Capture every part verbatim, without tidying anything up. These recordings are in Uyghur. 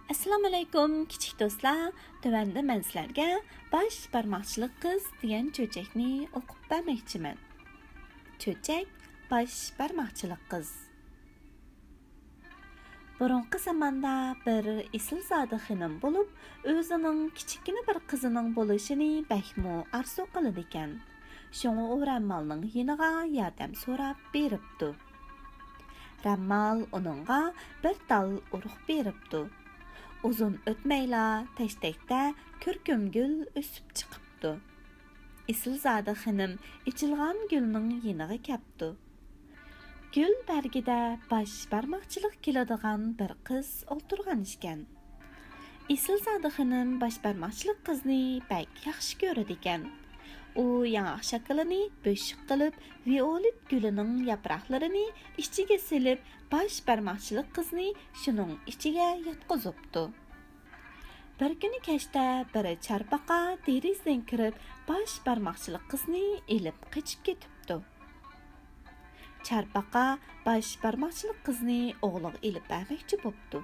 ئەسسالامۇئەلەيكۇم، كىچىك دوستلار. تۆۋەندە مەن سىلەرگە باش بارماقچىلىق قىز دېگەن چۆچەكنى ئوقۇپ بەرمەكچىمەن. چۆچەك، باش بارماقچىلىق قىز. بۇرۇنقى زاماندا بىر ئېسىلزادە خېنىم بولۇپ، ئۆزىنىڭ كىچىككىنە بىر قىزىنىڭ بولۇشىنى بەكمۇ ئارزۇ قىلىدىكەن. شۇڭا ئۇ رەممالنىڭ يېنىغا ياردەم سوراپ بېرىپتۇ. رەممال ئۇنىڭغا بىر تال ئۇرۇق بېرىپتۇ. ئۇزۇن ئۆتمەيلا تەشتەكتە كۈركۈم گۈل ئۆسۈپ چىقىپتۇ. ئېسىلزادە خېنىم ئېچىلغان گۈلنىڭ يېنىغا كەپتۇ. گۈل بەرگىدە باش بارماقچىلىق كېلىدىغان بىر قىز ئولتۇرغان ئىكەن. ئېسىلزادە خېنىم باش بارماقچىلىق قىزنى بەك ياخشى كۆرىدىكەن. ئۇ ياڭاق شاكىلىنى بۆشۈك قىلىپ، ۋىئولېت گۈلىنىڭ ياپراقلىرىنى ئىچىگە سېلىپ، باش بارماقچىلىق قىزنى شۇنىڭ ئىچىگە ياتقۇزۇپتۇ. بىر كۈنى كەچتە بىر چارپاقا دېرىزىدىن كىرىپ، باش بارماقچىلىق قىزنى ئېلىپ قېچىپ كېتىپتۇ. چارپاقا باش بارماقچىلىق قىزنى ئوغلىغا ئېلىپ بەرمەكچى بوپتۇ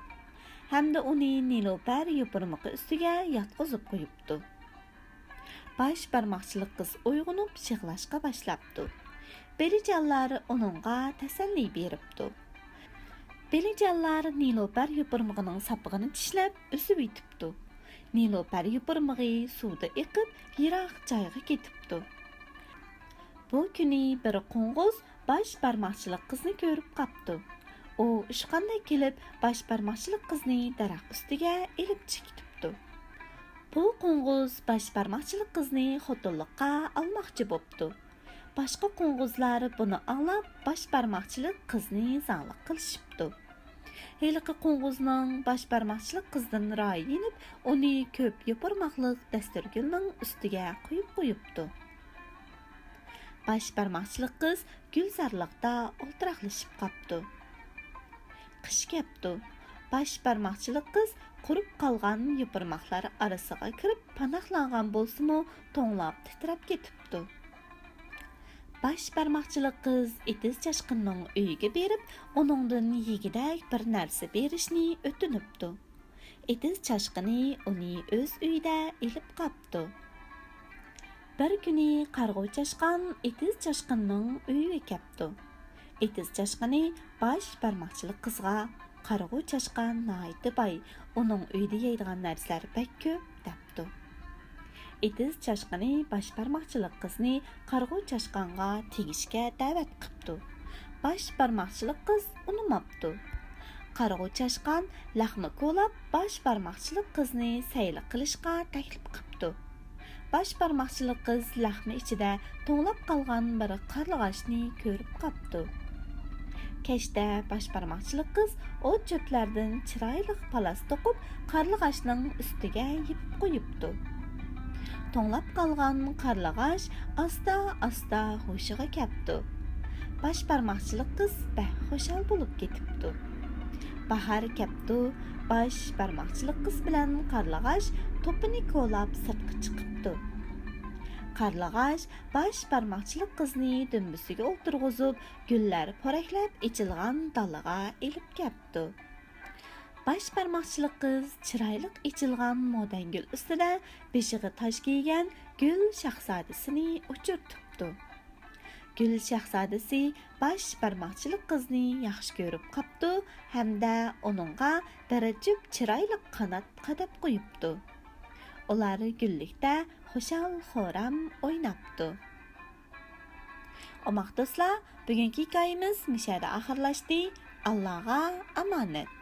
ھەمدە ئۇنى نېلۇپەر يوپۇرمىقى ئۈستىگە ياتقۇزۇپ قويۇپتۇ. باش بارماقچىلىق قىز ئويغىنىپ يىغلاشقا باشلاپتۇ. بېلىجانلار ئۇنىڭغا تەسەللى بېرىپتۇ. بېلىجانلار نېلۇپەر يوپۇرمىقىنىڭ ساپىقىنى چىشلەپ ئۈزۈۋېتىپتۇ. نېلۇپەر يوپۇرمىقى سۇدا ئېقىپ، يىراق جايغا كېتىپتۇ. بۇ كۈنى بىر قوڭغۇز باش بارماقچىلىق قىزنى كۆرۈپ قاپتۇ. ئۇ ئۇچقاندەك كېلىپ، باش بارماقچىلىق قىزنى دەرەخ ئۈستىگە ئېلىپ چىقىپتۇ. بۇ قوڭغۇز باش بارماقچىلىق قىزنى خوتۇنلۇققا ئالماقچى بوپتۇ. باشقا قوڭغۇزلار بۇنى ئاڭلاپ، باش بارماقچىلىق قىزنى زاڭلىق قىلىشىپتۇ. ھېلىقى قوڭغۇزنىڭ باش بارماقچىلىق قىزدىن رايى يېنىپ، ئۇنى كۆپ يوپۇرماقلىق دەستۇرگۈلنىڭ ئۈستىگە قويۇپ قويۇپتۇ. باش بارماقچىلىق قىز گۈلزارلىقتا ئولتۇراقلىشىپ قاپتۇ. قىش كەپتۇ. باش بارماقچىلىق قىز قۇرۇپ قالغان يوپۇرماقلار ئارىسىغا كىرىپ پاناھلانغان بولسىمۇ، توڭلاپ تىترەپ كېتىپتۇ. باش بارماقچىلىق قىز ئېتىز چاشقىننىڭ ئۆيىگە بېرىپ، ئۇنىڭدىن يېگۈدەك بىر نەرسە بېرىشنى ئۆتۈنۈپتۇ. ئېتىز چاشقىنى ئۇنى ئۆز ئۆيىدە ئېلىپ قاپتۇ. بىر كۈنى قارىغۇ چاشقان ئېتىز چاشقىنىنىڭ ئۆيىگە كەپتۇ. ئېتىز چاشقىنى باش بارماقچىلىق قىزغا، «قارىغۇ چاشقان ناھايىتى باي، ئۇنىڭ ئۆيىدە يەيدىغان نەرسىلەر بەك كۆپ» دەپتۇ. ئېتىز چاشقىنى باش بارماقچىلىق قىزنى قارىغۇ چاشقانغا تېگىشكە دەۋەت قىپتۇ. باش بارماقچىلىق قىز ئۇنىماپتۇ. قارىغۇ چاشقان لەخمە كولاپ، باش بارماقچىلىق قىزنى سەيلە قىلىشقا تەكلىپ قىپتۇ. باش بارماقچىلىق قىز لەخمە ئىچىدە توڭلاپ قالغان بىر قارلىغاچنى كۆرۈپ قاپتۇ. كەچتە باش بارماقچىلىق قىز ئوت-چۆپلەردىن چىرايلىق پالاس توقۇپ، قارلىغاچنىڭ ئۈستىگە يېپىپ قويۇپتۇ. توڭلاپ قالغان قارلىغاچ ئاستا-ئاستا ھوشىغا كەپتۇ. باش بارماقچىلىق قىز بەك خۇشال بولۇپ كېتىپتۇ. باھار كەپتۇ، باش بارماقچىلىق قىز بىلەن قارلىغاچ توپىنى كولاپ سىرتقا چىقىپتۇ. قارلىغاچ باش بارماقچىلىق قىزنى دۈمبىسىگە ئولتۇرغۇزۇپ، گۈللەر پورەكلەپ ئېچىلغان دالىغا ئېلىپ كەپتۇ. باش بارماقچىلىق قىز چىرايلىق ئېچىلغان مودەنگۈل ئۈستىدە بېشىغا تاج كىيگەن گۈل شاھزادىسىنى ئۇچرىتىپتۇ. گۈل شاھزادىسى باش بارماقچىلىق قىزنى ياخشى كۆرۈپ قاپتۇ ھەمدە ئۇنىڭغا بىر جۈپ چىرايلىق قانات قاداپ قويۇپتۇ. ئۇلار گۈللۈكتە خۇشال-خۇرام ئويناپتۇ. ئوماق دوستلار، بۈگۈنكى ھېكايىمىز مۇشۇ يەردە ئاخىرلاشتى. ئاللاغا ئامانەت.